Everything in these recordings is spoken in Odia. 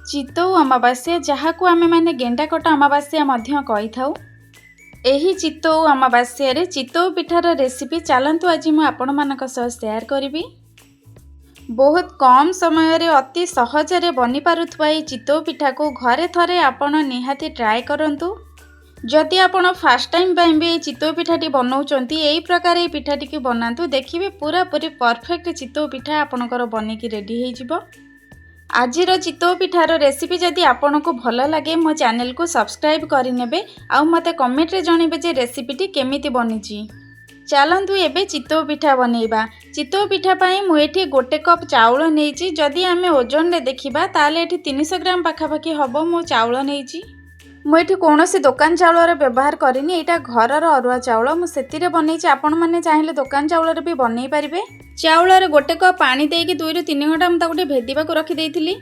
ଚିତଉ ଅମାବାସ୍ୟା, ଯାହାକୁ ଆମେମାନେ ଗେଣ୍ଡାକଟା ଅମାବାସ୍ୟା ମଧ୍ୟ କହିଥାଉ। ଏହି ଚିତଉ ଅମାବାସ୍ୟାରେ ଚିତଉ ପିଠାର ରେସିପି ଚାଲନ୍ତୁ ଆଜି ମୁଁ ଆପଣମାନଙ୍କ ସହ ସେୟାର କରିବି। ବହୁତ କମ୍ ସମୟରେ ଅତି ସହଜରେ ବନିପାରୁଥିବା ଏହି ଚିତଉ ପିଠାକୁ ଘରେ ଥରେ ଆପଣ ନିହାତି ଟ୍ରାଏ କରନ୍ତୁ। ଯଦି ଆପଣ ଫାର୍ଷ୍ଟ ଟାଇମ୍ ପାଇଁ ବି ଏହି ଚିତଉ ପିଠାଟି ବନାଉଛନ୍ତି, ଏହି ପ୍ରକାର ଏହି ପିଠାଟିକୁ ବନାନ୍ତୁ, ଦେଖିବେ ପୁରାପୁରି ପରଫେକ୍ଟ ଚିତଉ ପିଠା ଆପଣଙ୍କର ବନିକି ରେଡ଼ି ହେଇଯିବ। ଆଜିର ଚିତଉ ପିଠାର ରେସିପି ଯଦି ଆପଣଙ୍କୁ ଭଲ ଲାଗେ, ମୋ ଚ୍ୟାନେଲକୁ ସବସ୍କ୍ରାଇବ୍ କରିନେବେ ଆଉ ମୋତେ କମେଣ୍ଟରେ ଜଣାଇବେ ଯେ ରେସିପିଟି କେମିତି ବନିଛି। ଚାଲନ୍ତୁ ଏବେ ଚିତଉ ପିଠା ବନେଇବା। ଚିତଉ ପିଠା ପାଇଁ ମୁଁ ଏଠି 1 କପ୍ ଚାଉଳ ନେଇଛି। ଯଦି ଆମେ ଓଜନରେ ଦେଖିବା, ତାହେଲେ ଏଠି 300 ଗ୍ରାମ ପାଖାପାଖି ହେବ ମୁଁ ଚାଉଳ ନେଇଛି। ମୁଁ ଏଠି କୌଣସି ଦୋକାନ ଚାଉଳର ବ୍ୟବହାର କରିନି। ଏଇଟା ଘରର ଅରୁଆ ଚାଉଳ, ମୁଁ ସେଥିରେ ବନେଇଛି। ଆପଣମାନେ ଚାହିଁଲେ ଦୋକାନ ଚାଉଳରେ ବି ବନେଇ ପାରିବେ। ଚାଉଳରେ 1 କପ୍ ପାଣି ଦେଇକି 2ରୁ 3 ଘଣ୍ଟା ମୁଁ ତାକୁ ଟିକେ ଭେଦିବାକୁ ରଖିଦେଇଥିଲି।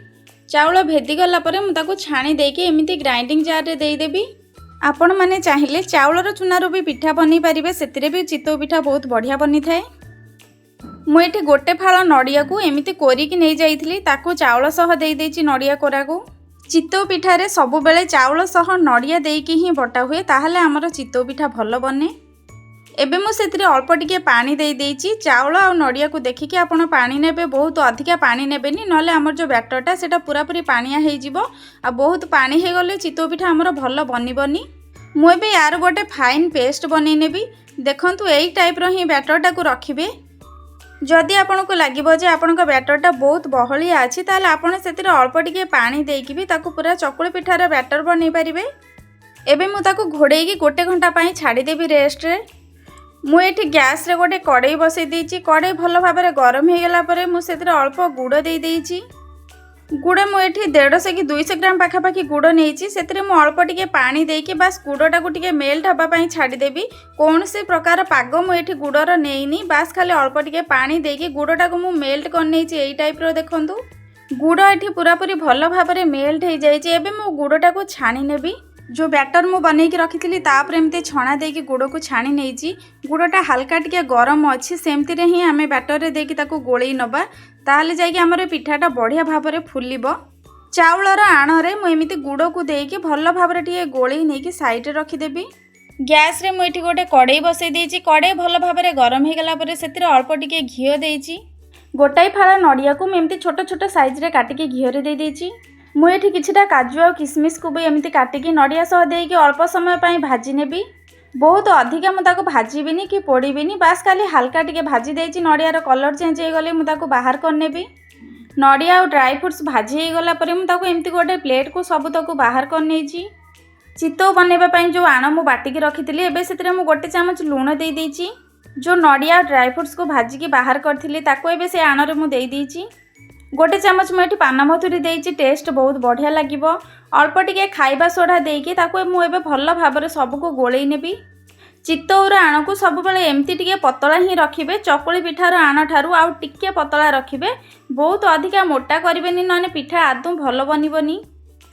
ଚାଉଳ ଭେଦିଗଲା ପରେ ମୁଁ ତାକୁ ଛାଣି ଦେଇକି ଏମିତି ଗ୍ରାଇଣ୍ଡିଙ୍ଗ ଜାର୍ରେ ଦେଇଦେବି। ଆପଣମାନେ ଚାହିଁଲେ ଚାଉଳର ଚୁନାରୁ ବି ପିଠା ବନେଇ ପାରିବେ। ସେଥିରେ ବି ଚିତଉ ପିଠା ବହୁତ ବଢ଼ିଆ ବନିଥାଏ। ମୁଁ ଏଠି ଗୋଟେ ଫାଳ ନଡ଼ିଆକୁ ଏମିତି କୋରିକି ନେଇଯାଇଥିଲି, ତାକୁ ଚାଉଳ ସହ ଦେଇଦେଇଛି ନଡ଼ିଆ କୋରାକୁ। ଚିତଉ ପିଠାରେ ସବୁବେଳେ ଚାଉଳ ସହ ନଡ଼ିଆ ଦେଇକି ହିଁ ବଟା ହୁଏ, ତାହେଲେ ଆମର ଚିତଉ ପିଠା ଭଲ ବନେ। ଏବେ ମୁଁ ସେଥିରେ ଅଳ୍ପ ଟିକେ ପାଣି ଦେଇଦେଇଛି। ଚାଉଳ ଆଉ ନଡ଼ିଆକୁ ଦେଖିକି ଆପଣ ପାଣି ନେବେ। ବହୁତ ଅଧିକା ପାଣି ନେବେନି, ନହେଲେ ଆମର ଯେଉଁ ବ୍ୟାଟରଟା ସେଇଟା ପୁରାପୁରି ପାଣିଆ ହେଇଯିବ। ଆଉ ବହୁତ ପାଣି ହେଇଗଲେ ଚିତଉ ପିଠା ଆମର ଭଲ ବନିବନି। ମୁଁ ଏବେ ୟାର ଗୋଟେ ଫାଇନ୍ ପେଷ୍ଟ ବନେଇ ନେବି। ଦେଖନ୍ତୁ, ଏଇ ଟାଇପ୍ର ହିଁ ବ୍ୟାଟରଟାକୁ ରଖିବେ। ଯଦି ଆପଣଙ୍କୁ ଲାଗିବ ଯେ ଆପଣଙ୍କ ବ୍ୟାଟରଟା ବହୁତ ବହଳିଆ ଅଛି, ତାହେଲେ ଆପଣ ସେଥିରେ ଅଳ୍ପ ଟିକେ ପାଣି ଦେଇକି ବି ତାକୁ ପୁରା ଚକୁଳି ପିଠାର ବ୍ୟାଟର ବନେଇ ପାରିବେ। ଏବେ ମୁଁ ତାକୁ ଘୋଡ଼େଇକି ଗୋଟେ ଘଣ୍ଟା ପାଇଁ ଛାଡ଼ିଦେବି ରେଷ୍ଟରେ। ମୁଁ ଏଠି ଗ୍ୟାସ୍ରେ ଗୋଟେ କଡ଼େଇ ବସେଇ ଦେଇଛି। କଡ଼େଇ ଭଲ ଭାବରେ ଗରମ ହେଇଗଲା ପରେ ମୁଁ ସେଥିରେ ଅଳ୍ପ ଗୁଡ଼ ଦେଇ ଦେଇଛି। ଗୁଡ଼ ମୁଁ ଏଠି 150 କି 200 ଗ୍ରାମ ପାଖାପାଖି ଗୁଡ଼ ନେଇଛି। ସେଥିରେ ମୁଁ ଅଳ୍ପ ଟିକେ ପାଣି ଦେଇକି ବାସ୍ ଗୁଡ଼ଟାକୁ ଟିକେ ମେଲ୍ଟ ହେବା ପାଇଁ ଛାଡ଼ିଦେବି। କୌଣସି ପ୍ରକାର ପାଗ ମୁଁ ଏଠି ଗୁଡ଼ର ନେଇନି। ବାସ୍ ଖାଲି ଅଳ୍ପ ଟିକେ ପାଣି ଦେଇକି ଗୁଡ଼ଟାକୁ ମୁଁ ମେଲ୍ଟ କରିନେଇଛି ଏଇ ଟାଇପ୍ର। ଦେଖନ୍ତୁ, ଗୁଡ଼ ଏଠି ପୁରାପୁରି ଭଲ ଭାବରେ ମେଲ୍ଟ ହେଇଯାଇଛି। ଏବେ ମୁଁ ଗୁଡ଼ଟାକୁ ଛାଣି ନେବି। ଯେଉଁ ବ୍ୟାଟର ମୁଁ ବନେଇକି ରଖିଥିଲି, ତାପରେ ଏମିତି ଛଣା ଦେଇକି ଗୁଡ଼କୁ ଛାଣି ନେଇଛି। ଗୁଡ଼ଟା ହାଲକା ଟିକେ ଗରମ ଅଛି, ସେମିତିରେ ହିଁ ଆମେ ବ୍ୟାଟରରେ ଦେଇକି ତାକୁ ଗୋଳେଇ ନେବା। ତାହେଲେ ଯାଇକି ଆମର ପିଠାଟା ବଢ଼ିଆ ଭାବରେ ଫୁଲିବ। ଚାଉଳର ଆଣରେ ମୁଁ ଏମିତି ଗୁଡ଼କୁ ଦେଇକି ଭଲ ଭାବରେ ଟିକେ ଗୋଳେଇ ନେଇକି ସାଇଡ଼ରେ ରଖିଦେବି। ଗ୍ୟାସ୍ରେ ମୁଁ ଏଠି ଗୋଟେ କଡ଼େଇ ବସେଇ ଦେଇଛି। କଡ଼େଇ ଭଲ ଭାବରେ ଗରମ ହେଇଗଲା ପରେ ସେଥିରେ ଅଳ୍ପ ଟିକେ ଘିଅ ଦେଇଛି। ଗୋଟାଏ ଫାଳ ନଡ଼ିଆକୁ ମୁଁ ଏମିତି ଛୋଟ ଛୋଟ ସାଇଜ୍ରେ କାଟିକି ଘିଅରେ ଦେଇଦେଇଛି। ମୁଁ ଏଠି କିଛିଟା କାଜୁ ଆଉ କିସମିସକୁ ବି ଏମିତି କାଟିକି ନଡ଼ିଆ ସହ ଦେଇକି ଅଳ୍ପ ସମୟ ପାଇଁ ଭାଜି ନେବି। ବହୁତ ଅଧିକା ମୁଁ ତାକୁ ଭାଜିବିନି କି ପୋଡ଼ିବିନି। ବାସ୍ ଖାଲି ହାଲକା ଟିକେ ଭାଜି ଦେଇଛି। ନଡ଼ିଆର କଲର୍ ଚେଞ୍ଜ ହେଇଗଲେ ମୁଁ ତାକୁ ବାହାର କରିନେବି। ନଡ଼ିଆ ଆଉ ଡ୍ରାଇ ଫ୍ରୁଟ୍ସ ଭାଜି ହେଇଗଲା ପରେ ମୁଁ ତାକୁ ଏମିତି ଗୋଟେ ପ୍ଲେଟ୍କୁ ସବୁତକୁ ବାହାର କରିନେଇଛି। ଚିତଉ ବନେଇବା ପାଇଁ ଯେଉଁ ଆଣ ମୁଁ ବାଟିକି ରଖିଥିଲି, ଏବେ ସେଥିରେ ମୁଁ 1 ଚାମଚ ଲୁଣ ଦେଇଦେଇଛି। ଯେଉଁ ନଡ଼ିଆ ଆଉ ଡ୍ରାଇ ଫ୍ରୁଟ୍ସକୁ ଭାଜିକି ବାହାର କରିଥିଲି, ତାକୁ ଏବେ ସେ ଆଣରେ ମୁଁ ଦେଇଦେଇଛି। 1 ଚାମଚ ମୁଁ ଏଠି ପାନମଧୁରୀ ଦେଇଛି, ଟେଷ୍ଟ ବହୁତ ବଢ଼ିଆ ଲାଗିବ। ଅଳ୍ପ ଟିକେ ଖାଇବା ସୋଢ଼ା ଦେଇକି ତାକୁ ମୁଁ ଏବେ ଭଲ ଭାବରେ ସବୁକୁ ଗୋଳେଇ ନେବି। ଚିତଉର ଆଣକୁ ସବୁବେଳେ ଏମିତି ଟିକେ ପତଳା ହିଁ ରଖିବେ। ଚକୁଳି ପିଠାର ଆଣଠାରୁ ଆଉ ଟିକେ ପତଳା ରଖିବେ। ବହୁତ ଅଧିକା ମୋଟା କରିବେନି, ନହେଲେ ପିଠା ଆଦୌ ଭଲ ବନିବନି।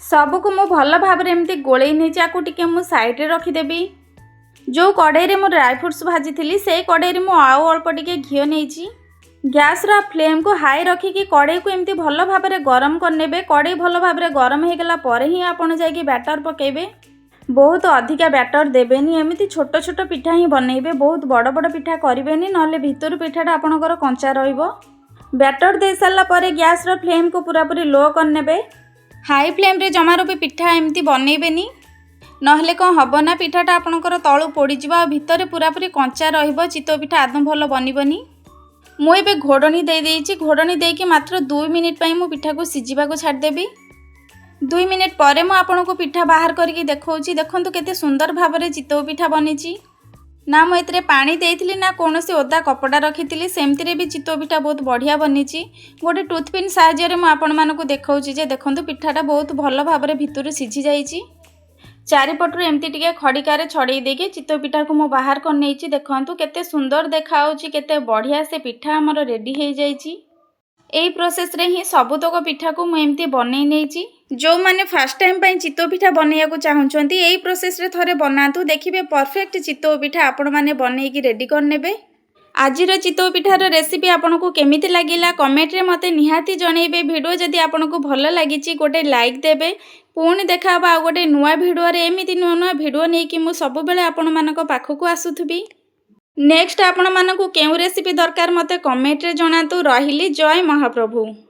ସବୁକୁ ମୁଁ ଭଲ ଭାବରେ ଏମିତି ଗୋଳେଇ ନେଇଛି। ଆକୁ ଟିକେ ମୁଁ ସାଇଡ଼ରେ ରଖିଦେବି। ଯେଉଁ କଡ଼େଇରେ ମୁଁ ଡ୍ରାଇ ଫ୍ରୁଟ୍ସ ଭାଜିଥିଲି, ସେଇ କଡ଼େଇରେ ମୁଁ ଆଉ ଅଳ୍ପ ଟିକେ ଘିଅ ନେଇଛି। ଗ୍ୟାସ୍ର ଫ୍ଲେମ୍କୁ ହାଇ ରଖିକି କଡ଼େଇକୁ ଏମିତି ଭଲ ଭାବରେ ଗରମ କରିନେବେ। କଡ଼େଇ ଭଲ ଭାବରେ ଗରମ ହେଇଗଲା ପରେ ହିଁ ଆପଣ ଯାଇକି ବ୍ୟାଟର ପକାଇବେ। ବହୁତ ଅଧିକା ବ୍ୟାଟର ଦେବେନି। ଏମିତି ଛୋଟ ଛୋଟ ପିଠା ହିଁ ବନେଇବେ। ବହୁତ ବଡ଼ ବଡ଼ ପିଠା କରିବେନି, ନହେଲେ ଭିତରୁ ପିଠାଟା ଆପଣଙ୍କର କଞ୍ଚା ରହିବ। ବ୍ୟାଟର ଦେଇସାରିଲା ପରେ ଗ୍ୟାସ୍ର ଫ୍ଲେମ୍କୁ ପୁରାପୁରି ଲୋ କରିନେବେ। ହାଇ ଫ୍ଲେମ୍ରେ ଜମାରୁ ବି ପିଠା ଏମିତି ବନେଇବେନି। ନହେଲେ କ'ଣ ହେବ ନା, ପିଠାଟା ଆପଣଙ୍କର ତଳୁ ପୋଡ଼ିଯିବ ଆଉ ଭିତରେ ପୁରାପୁରି କଞ୍ଚା ରହିବ। ଚିତଉ ପିଠା ଆଦୌ ଭଲ ବନିବନି। ମୁଁ ଏବେ ଘୋଡ଼ଣୀ ଦେଇଦେଇଛି। ଘୋଡ଼ଣୀ ଦେଇକି ମାତ୍ର 2 ମିନିଟ୍ ପାଇଁ ମୁଁ ପିଠାକୁ ସିଝିବାକୁ ଛାଡ଼ିଦେବି। 2 ମିନିଟ୍ ପରେ ମୁଁ ଆପଣଙ୍କୁ ପିଠା ବାହାର କରିକି ଦେଖାଉଛି। ଦେଖନ୍ତୁ, କେତେ ସୁନ୍ଦର ଭାବରେ ଚିତଉ ପିଠା ବନିଛି। ନା ମୁଁ ଏଥିରେ ପାଣି ଦେଇଥିଲି, ନା କୌଣସି ଓଦା କପଡ଼ା ରଖିଥିଲି। ସେମିତିରେ ବି ଚିତଉ ପିଠା ବହୁତ ବଢ଼ିଆ ବନିଛି। ଗୋଟେ ଟୁଥପିନ୍ ସାହାଯ୍ୟରେ ମୁଁ ଆପଣମାନଙ୍କୁ ଦେଖାଉଛି ଯେ ଦେଖନ୍ତୁ, ପିଠାଟା ବହୁତ ଭଲ ଭାବରେ ଭିତରୁ ସିଝି ଯାଇଛି। ଚାରିପଟରୁ ଏମିତି ଟିକେ ଖଡ଼ିକାରେ ଛଡ଼େଇ ଦେଇକି ଚିତଉ ପିଠାକୁ ମୁଁ ବାହାର କରିନେଇଛି। ଦେଖନ୍ତୁ, କେତେ ସୁନ୍ଦର ଦେଖାହେଉଛି, କେତେ ବଢ଼ିଆ ସେ ପିଠା ଆମର ରେଡ଼ି ହେଇଯାଇଛି। ଏଇ ପ୍ରୋସେସ୍ରେ ହିଁ ସବୁତକ ପିଠାକୁ ମୁଁ ଏମିତି ବନେଇ ନେଇଛି। ଯେଉଁମାନେ ଫାର୍ଷ୍ଟ ଟାଇମ୍ ପାଇଁ ଚିତଉ ପିଠା ବନେଇବାକୁ ଚାହୁଁଛନ୍ତି, ଏଇ ପ୍ରୋସେସ୍ରେ ଥରେ ବନାନ୍ତୁ। ଦେଖିବେ, ପରଫେକ୍ଟ ଚିତଉ ପିଠା ଆପଣମାନେ ବନେଇକି ରେଡ଼ି କରିନେବେ। ଆଜିର ଚିତଉ ପିଠାର ରେସିପି ଆପଣଙ୍କୁ କେମିତି ଲାଗିଲା, କମେଣ୍ଟରେ ମୋତେ ନିହାତି ଜଣାଇବେ। ଭିଡ଼ିଓ ଯଦି ଆପଣଙ୍କୁ ଭଲ ଲାଗିଛି, ଗୋଟେ ଲାଇକ୍ ଦେବେ। ପୁଣି ଦେଖା ହେବ ଆଉ ଗୋଟେ ନୂଆ ଭିଡ଼ିଓରେ। ଏମିତି ନୂଆ ନୂଆ ଭିଡ଼ିଓ ନେଇକି ମୁଁ ସବୁବେଳେ ଆପଣମାନଙ୍କ ପାଖକୁ ଆସୁଥିବି। ନେକ୍ସଟ ଆପଣମାନଙ୍କୁ କେଉଁ ରେସିପି ଦରକାର, ମୋତେ କମେଣ୍ଟରେ ଜଣାନ୍ତୁ। ରହିଲି, ଜୟ ମହାପ୍ରଭୁ।